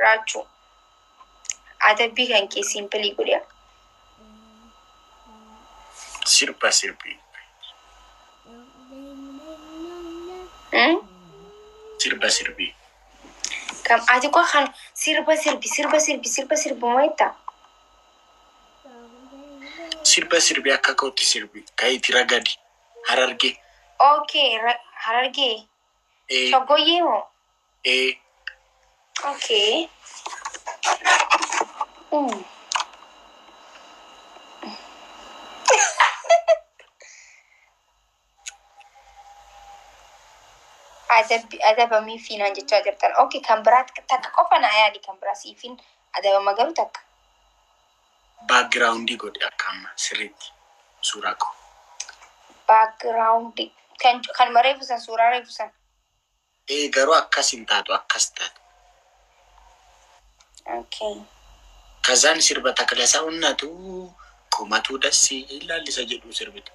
Raachuu. Adabbii kan kee simple godhe. Sirba sirbi. Hmm? Sirba sirbi. Kam ati koo kan sirba sirbi sirba sirbi sirba sirbi moo jettaa? Sirba sirbi akka kootti sirbi. Ka'iti ragadi. Harargee. Okay, Harargee. Ee, Shaggooyyee moo? ee. Okay. Adabbi adabamii fiinaan jechaa jirtan. Okay, kan biraa takka qofa naa yaadi, kan biraa siifin adabama garuu takka. Background godhi akka amma sirriitti suuraa koo. Background kan reefu san, suuraa reefu san. Ee, garuu akkas hin taatu, akkas taatu. Okay. Kazaan sirba takla sawunnatu qomatu dassi lallisa jedhu sirbitu.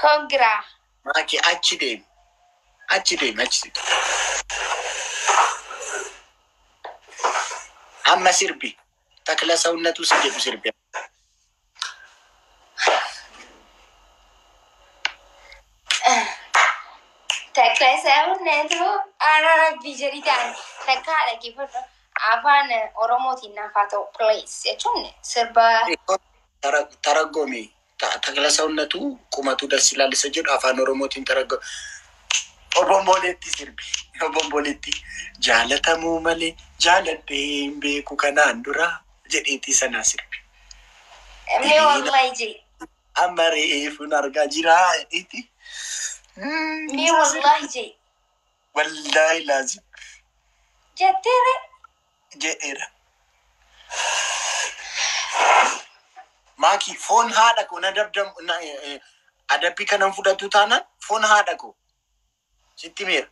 Congra. Maaki achi deemi. Achi deemi, achi deemi. Amma sirbi. Takla sawunnatu si jedhu sirbi. Takla sawunnatu arabbi jedhi ta'an takka haadha keeffadhu afaan Oromootiin naaf haa ta'u please jechuun sirba. Taragomi. Takla sawunnatu qumatu dassi lallisa jedhu afaan Oromootiin taragomi. Obomboleetti sirbi. Obomboleetti jaalatamuu malee jaaladhee hin beeku kanaan dura jedheetii sanaa sirbi. Mee wallahi jedhi. Amma reefuun argaa jira jedheeti. Mee wallahi jedhi. Wallaahi laazim Jetteere. jedheera. Maaki foon haadha koo na dabdam na, adabbii kanan fudhatu taanaan foon haadha koo sitti meera.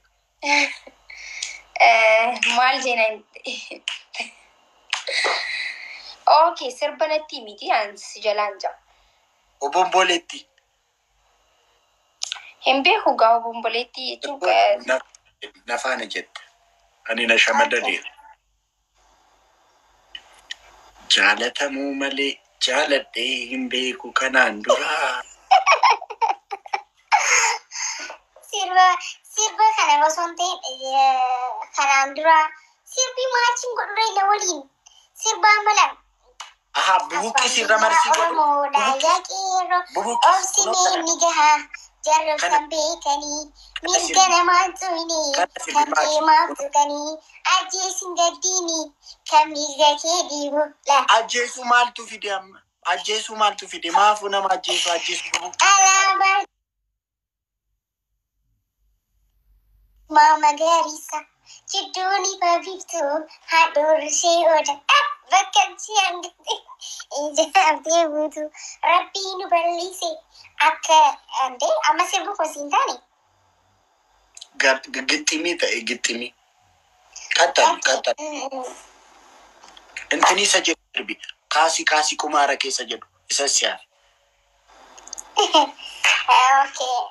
Maal jenna? Okay, sirba natti miti an si jalaan jira. Obomboleetti. Hin beeku gaa obomboleettii jechuun Na faana jette. Ani na shamaddadeera. Jaalatamuu malee jaaladhee hin beeku kanaan dura. Sirba kana osoo hin ta'in kanaan dura sirbi maatiin godhuree na waliin sirbaa mala. Aha, bubuqqis irra marsii godhu. Oromoodha yaa qeerroo Bubuqqis. obsinee ni gaha jarra kan beekanii mirga namaan tuyne kan keemaaf tuqanii ajjeesin gaddiini kan mirga kee dhiibu la. Ajjeesuu maaltu fide amma? Ajjeesuu maaltu fide? Maafuu nama ajjeesu ajjeesu bubuqqis. Alaabaa magariisa jidduun ifa biiftuu handhuurri ishee oda bakka ishee hangate ijaartee buutu rabbii nu bal'ise akka andee amma sirbu kosii hin taane. Gixximii ta'e gixximii. Qaxxali qaxxali. Intini isa jedhu sirbi. Kaasii kaasii qumaara keessa jedhu. Isa siyaasa. Okay.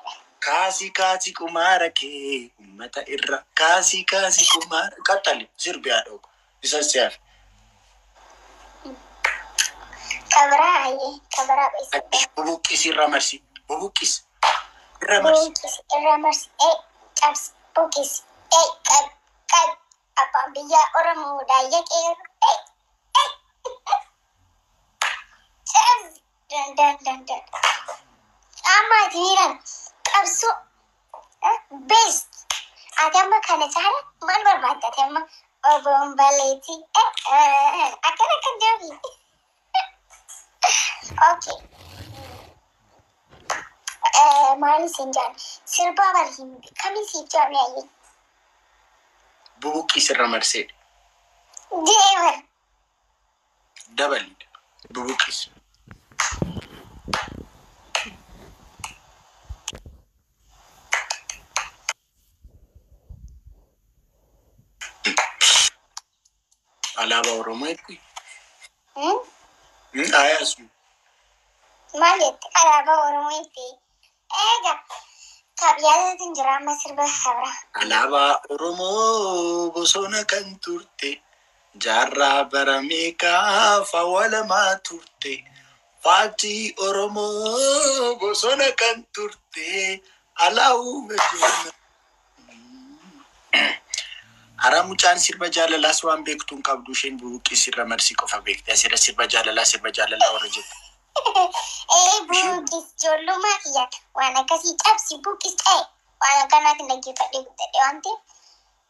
Kaasii kaasii qumaara kee uummata irra. Kaasii kaasii qumaara. Qaxxali sirbi haadha koo. Isa siyaasa. Kabiraa hayyee kabiraa qoyisa. Bubuqqis irra marsi. Bubuqqis. Irra marsi. Buqqis irra marsi ee cabsi buqqis ee qab qab abbaan biyyaa Oromoodha yaa qeerroo ee ee cabsi dan dan dan dan. Amma ati miiran qabsoo best ati amma kana caala maal barbaadda ati amma obomboleetti akkana kan jedhu. Okay. Maal isin jaan sirbaa bal hin kamiin siif jaame ayyee Bubuqqis irra marsee. Deeman. Dabali. Bubuqqis. Alaabaa Oromoo jetti. Hmm? Ayaasu. Maal jette? Alaabaa Oromoo jetti. Eega yaadatiin jira amma sirba habra. Alaabaa Oromoo bosona kan turte jaarraa bara meeqaaf awwaalamaa turte. Faajjii Oromoo bosona kan turte alaa'uu jenna. Hara mucaan sirba jaalalaas waan beektu hin qabdu isheen bubuqqii sirra marsii qofa beekti. Asirra sirba jaalalaa sirba jaalalaa warra jettu. Ee buqqis ijoollummaa kiyya waan akkasii cabsi buqqis ta'e waan akkanaatiin dhaggeeffadhee guddadhe waan ta'eef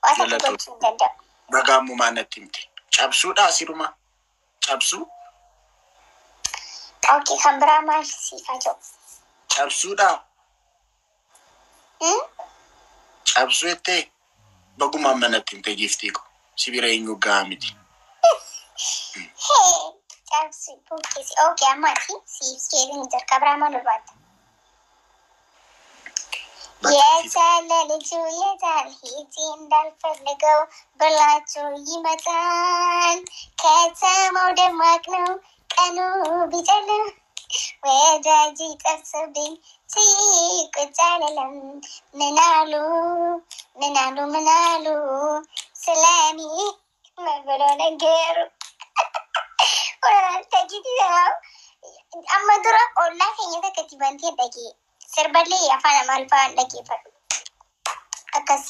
waan takka Galatoon. gochuu hin danda'u. Bagaammumaa natti himte. Cabsuudhaa siruma. Cabsuu. Okay, kan biraa maal siif haa jiru? Cabsuudhaa. Hmm? Cabsuu jettee bagumaan manatti himte giiftii ko. Sibira eenyu gahaa miti. Hee cabsi buqqis. Okay, amma ati siif keetiin jira. Kan biraa maal barbaadda? የቻለ ልጁ የታል ሂጂ እንዳልፈልገው ብላችሁ ይመጣል። ከተማው ደማቅ ነው ቀኑ ቢጨልም ወዳጅ ጠፍቶብኝ ቁጭ አልልም። ምናሉ ምናሉ ምናሉ ስለኔ ምን ብሎ ነገሩ amma dura ollaa keenya takka itti bantee dhagee sirballee afaan amaariffaan dhaggeeffadhu akkas.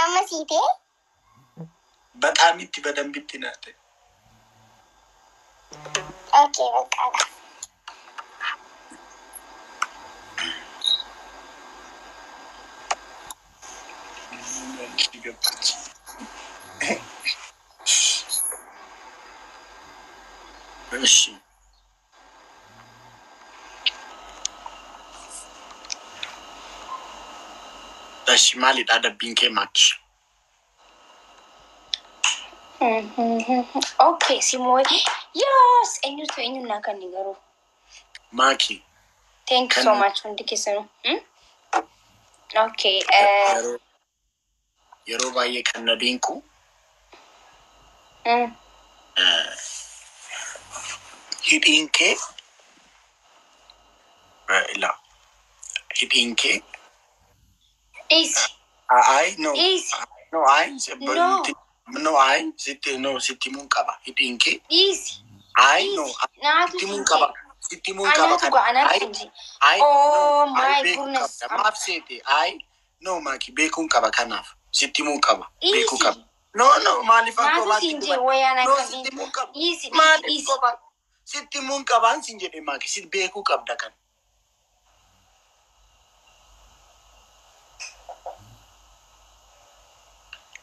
Amma siitee በጣም itti በደንብ itti naate. Okay, በቃ ገባች። እሺ እሺ maalidha adabbiin kee maakki? Okay, simoo yaas eenyutu eenyuun naa kan garuu. Maaki Thank you so kan much hundi keessanuu. Hmm? Okay. yeroo yeroo baay'ee kan na dinqu hidhiin kee ila hidhiin kee Easy. ay no Easy. no ay No. no ay sitti no sitti himuun qaba hidhiin kee Easy. ay no Easy. Naatu sitti himuun siin qaba jee. sitti himuun qaba Anaatu kan gaa anaatu ay siin jee. ay no Oh ay my beekuu goodness. qabda maaf seete ay no maaki beekuun qaba kanaaf sitti himuun qaba beekuu Easy. qaba no no maaliifan Naatu kophaatti siin jee dubbadha wayaan no akkamiin. sitti himuun qaba Easy. Easy. maaliif Easy. kophaa sitti himuun qabaan siin jedhe maaki si beekuu qabda kan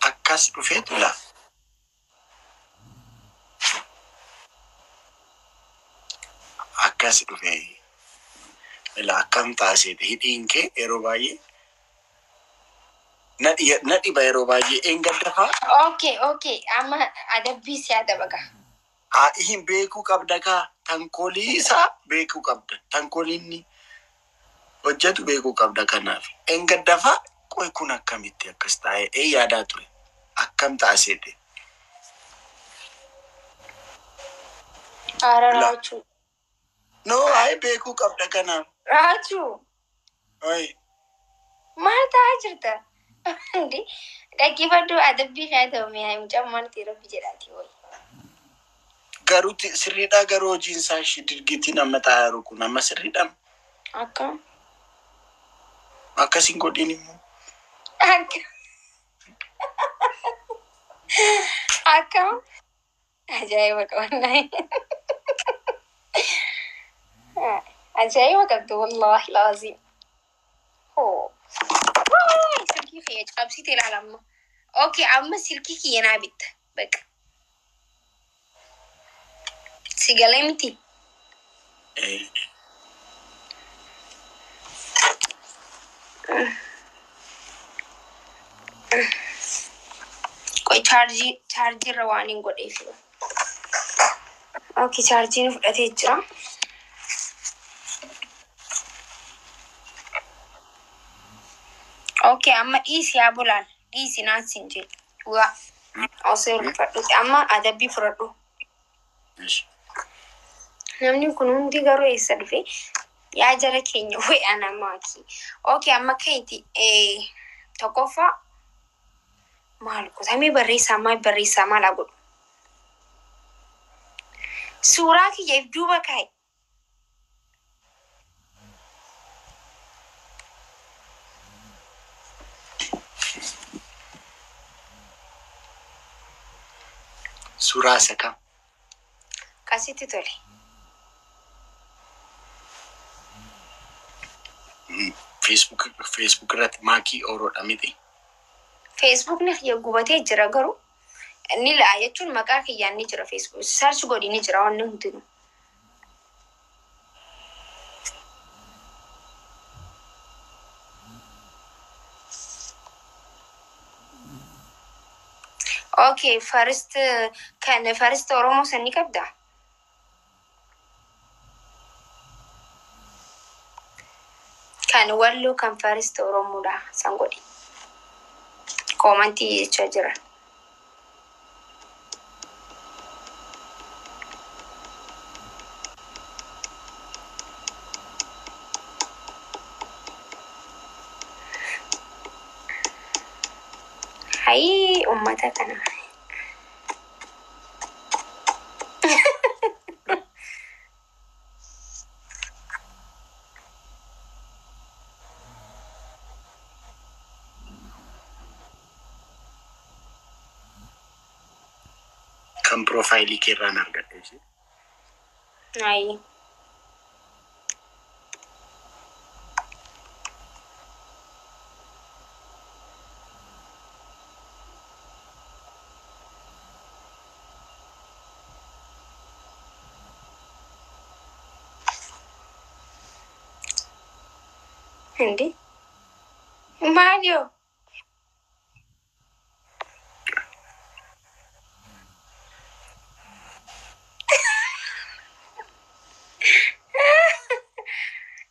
akkas dhufeetu laa akkas dhufee ila akkam taaseete hidhiin kee yeroo baay'ee na dhiba yeroo baay'ee eengaddafaa Okay. Okay. Amma adabbii si adaba gaa. hin beekuu qabda kaa tankoolii isaa beekuu qabda tankooliinni hojjetu beekuu qabda kanaaf eengaddafaa qoy kun akkamitti akkas taa'e ee yaadaa ture akkam taaseete Ara la raachuu. no ay beekuu qabda kanaaf Raachuu. oy Maal ta'aa jirta? Hundi dhaggeeffadhu adabbii kana ta'u mi'aa mucaan maal ta'e rabbi jedhaati wayi. Garuu sirriidhaa garuu hojiin isaa ishii dirgitiin amma taa'aa jiru kun amma sirriidhaa Akkam? akkas hin godhin immoo Akkam? Akkam? Ajaa'iba qabannaa. Ajaa'iba qabdu wallaahi laaziim. Hoo. Waay silkii kiyya cabsite ilaala amma. Okay, amma silkii kiyya naa bitta. Baqa. Si galee miti. Eh, Qoy chaarjii chaarjii irra waan hin godheef. Okay, chaarjiin fudhatee jira. Okay, amma dhiisi yaa bulaan. Dhiisi naan siin jedhe. Dhugaa. Osoo hirrifadhuti. Amma adabbii fudhadhu. Ishi. Namni kun hundi garuu eessa dhufe? Yaa jara keenya wayi namaaki. Okay, amma keeti tokkoffaa maal gotamee barreessaa maal barreessaa maal haa godhu? Suuraa kiyya if duuba kaa'i. Suuraa isa kam? Kasitti tole. Facebook irratti Maakii Ooroodha miti. Feesbuukni kiyya gubatee jira garuu ni la'a jechuun maqaa kiyyaan ni jira Facebook. Search godhi ni jira wanni hundinuu. Okay, first kan first Oromoo san ni qabdaa? Kan Walloo kan first Oromoodha san godhi. Koomantii jechaa jira. Hayii uummata kana. Kan piroofaayilii keerraan argadhe ishee. Hayii. Hindi. Maal yoo?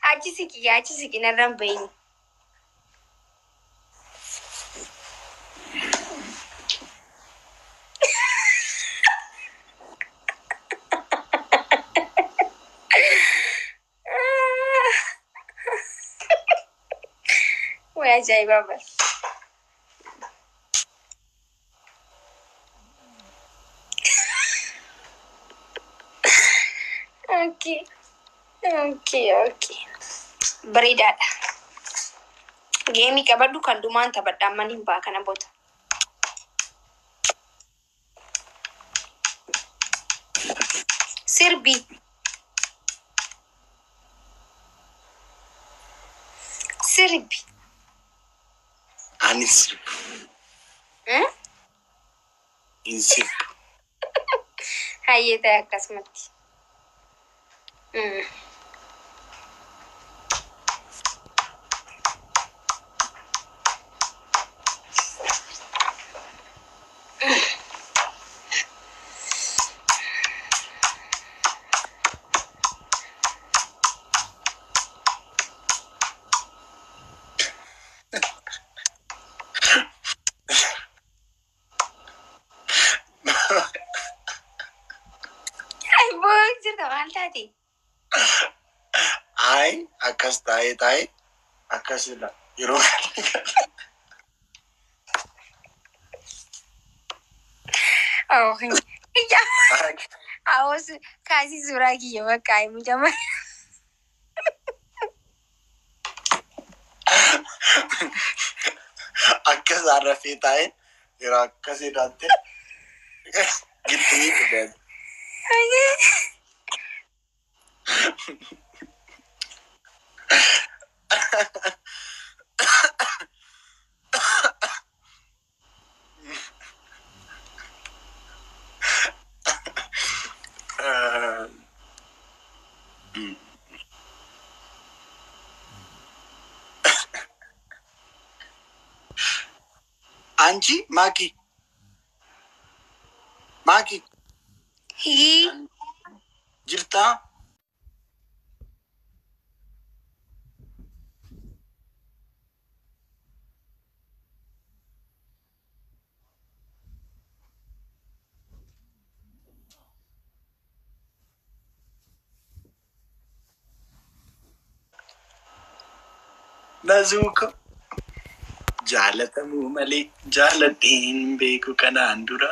Achi siqi achi siqi narraan bahin. Way ajaa'ibaa bara. Okay. Bareedaadha. Geemii qabadhu kan dhumaan taphadha amman hin ba'a kana booda. Sirbi. Sirbi. Ani sirbu. Hmm? Hin sirbu. Hayyee ta'e akkasumatti. Ay, boo jirta maal taate? Ay, akkas taa'ee taa'ee akkasidha. Yeroo Oh, Awos kaasii suuraa kiyya bakka mucama. Akkas arrafee taa'ee yeroo akkasii dhaatte gittii dhufe. Anchi Maaki Maaki Hii. Jirtaa? Nazuuko. Jaalatamuu malee jaaladheen beeku kanaan dura.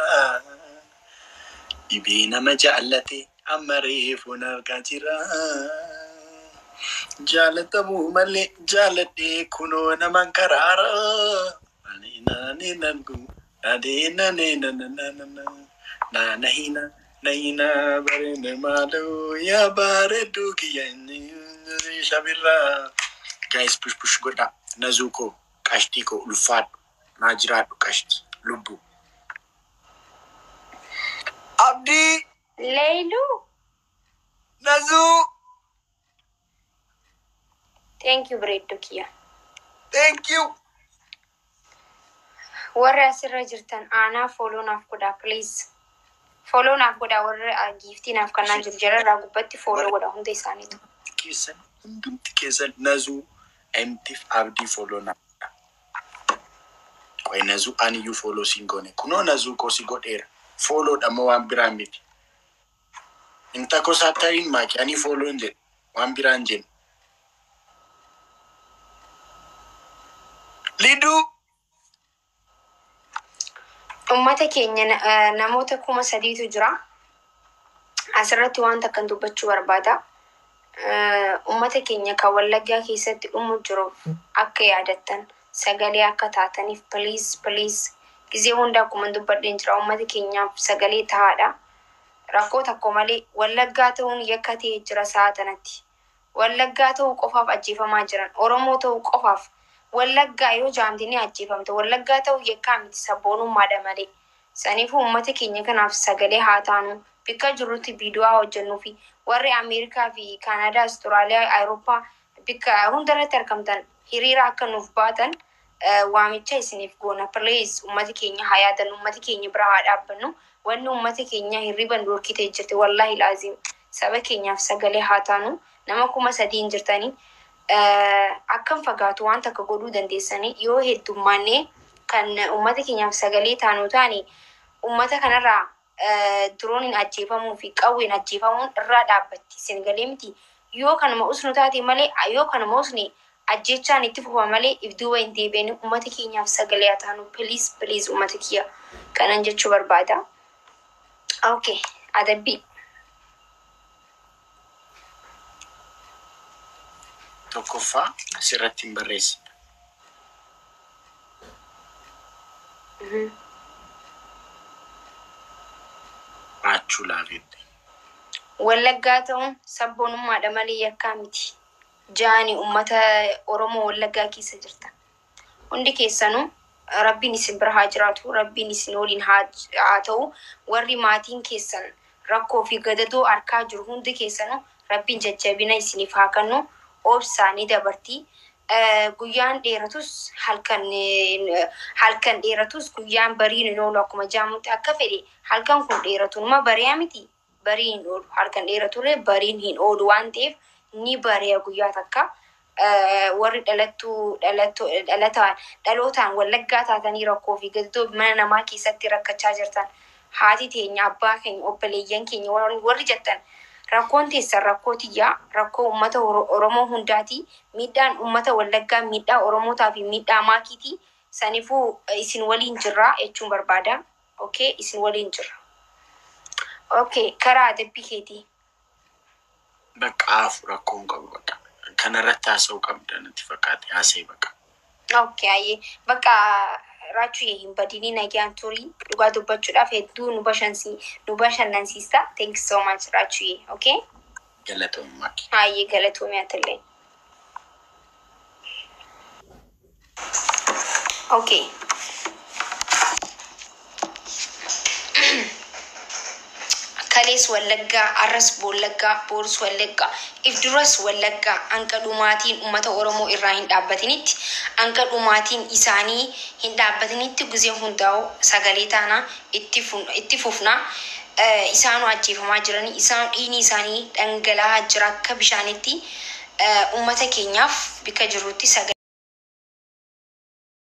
Dhibee nama jaallate amma reefuun argaa jira. Jaalatamuu malee jaaladhee kunoo naman karaara. Ani naani nan gu nadee nanee nananana. Naana hina nahina bareeda maaloo yaa bareedduu kiyya inni shabirraa. Guys, push push godhaa. Nazuu koo qashtii koo ulfaadhu. Naa jiraadhu qashti lubbu. Abdii. Leeluu. Nazuu. Thank you bareedduu kiyya. Thank you. Warri asirra jirtan aanaa follow naaf godhaa, please. Follow naaf godhaa. Warri giiftii naaf kannaa jiru jalarraa gubbatti follow godhaa hunda isaaniitu. Keessan hundumti keessan Nazuu emtiif Abdii follow na. Qoy, Nazuu, aniyyuu follow siin goone. Kunoo Nazuu koo si godheera. Follow dha moo waan biraa miti. Inta kosaatariin maaki ani follow hin jedhu. Waan biraa hin jennu. Liduu. Uummata keenya namoota 3000tu jira. Asirratti waan takkan dubbachuu barbaada. Uummata keenya kan Wallaggaa keessatti dhumu jiru akka yaadattan, sagalee akka taataniif, please, please, gizee hunda akkuma dubbadheen jira, uummata keenyaaf sagalee tahaadha. Rakkoo tokko malee Wallaggaa ta'uun yakka ta'ee jira sa'a tanatti. Wallaggaa ta'uu qofaaf ajjeefamaa jiran. Oromoo ta'uu qofaaf. Wallaggaa yoo jaamte ni ajjeefamta. Wallaggaa ta'uu yakkaa miti, sabboonummaadha malee. Saniifuu uummata keenya kanaaf sagalee haa taanu. Bakka jirrutti viidiyoo hojjennuu fi warri Ameerikaa fi Kaanadaa, Awustiraaliyaa, Awurooppaa bakka hundarratti argamtan hiriira akka nuuf baatan waamicha isiniif goona. Please, uummata keenya haa yaadannu, uummata keenya bira haa dhaabbannu. Wanni uummata keenya hirriban dhorkitee jirti. Wallaahi laazim, saba keenyaaf sagalee haa taanu. Nama 3000 jirtanii akkam fagaatu waan takka godhuu dandeessanii yoo heddummaannee kan uummata keenyaaf sagalee taanu taane, uummata kanarraa dirooniin ajjeefamuu fi qawween ajjeefamuun irraa dhaabbatti. Isin galee miti? Yoo kanuma usnu taate malee, yoo kanuma usne ajjechaan itti fufa malee if duuba hin deebi'anii. Uummata keenyaaf sagalee haa taanu, please, please, uummata kiyya kanan jechuu barbaada. Okay, adabbii. Tokkoffaa asirratti hin barreessita. Raachuu laabeette. Wallaggaa ta'uun sabboonummaadha malee yakkaa miti. Jaani uummata Oromoo Wallaggaa keessa jirtan. Hundi keessanuu Rabbiin isin bira haa jiraatu. Rabbiin isin waliin haa ta'u. Warri maatiin keessan rakkoo fi gadadoo harkaa jiru hundi keessanuu Rabbiin jajjabina isiniif haa kennu. Obsaanii dabartii. Guyyaan dheeratus halkan, halkan dheeratus guyyaan bariin hin oolu akkuma jaamutti. Akka fedhe halkan kun dheeratu numa bari'aa miti, bariin hin oolu. Halkan dheeratullee bariin hin oolu waan ta'eef ni bari'a guyyaa takka. Warri dhalattuu dhalataan dhalootaan Wallaggaa taatanii rakkoo fi gadadoo mana namaa keessatti rakkachaa jirtan, haati teenya, abbaa keenya, obboleeyyan keenya warri jettan, rakkoon teessan rakkoo tiyyaa, rakkoo uummata Oromoo hundaati. Miidhaan uummata Wallaggaa miidhaa Oromootaa fi miidhaa maakiiti. Saniifuu isin waliin jirra jechuun barbaada. Okay, isin waliin jirra. Okay, karaa adabbii keetii. Bakka hafu rakkoon qabu bakka. Kanarratti haasa'uu qabda natti fakkaate, haasa'e bakka. Okay, ayyee. Bakka Raachuu hin badinii, nagaan turii. Dhugaa dubbachuudhaaf hedduu nu bashannansiista. Thank you so much, Raachuu. Okay? Galatoomaa. Ayyee, galatoomii atillee. Okay. Kalees Wallaggaa, arras Wallaggaa, boorus Wallaggaa, if duras Wallaggaa. Hanqa dhumaatiin uummata Oromoo irraa hin dhaabbatinitti, hanqa dhumaatiin isaanii hin dhaabbatinitti, gizee hundaa'u sagalee taanaa itti fufnaa. Isaanu ajjeefamaa jiranii, isaan dhiigni isaanii dhangala'aa jira akka bishaanitti. Uummata keenyaaf bikka jirrutti sagalee.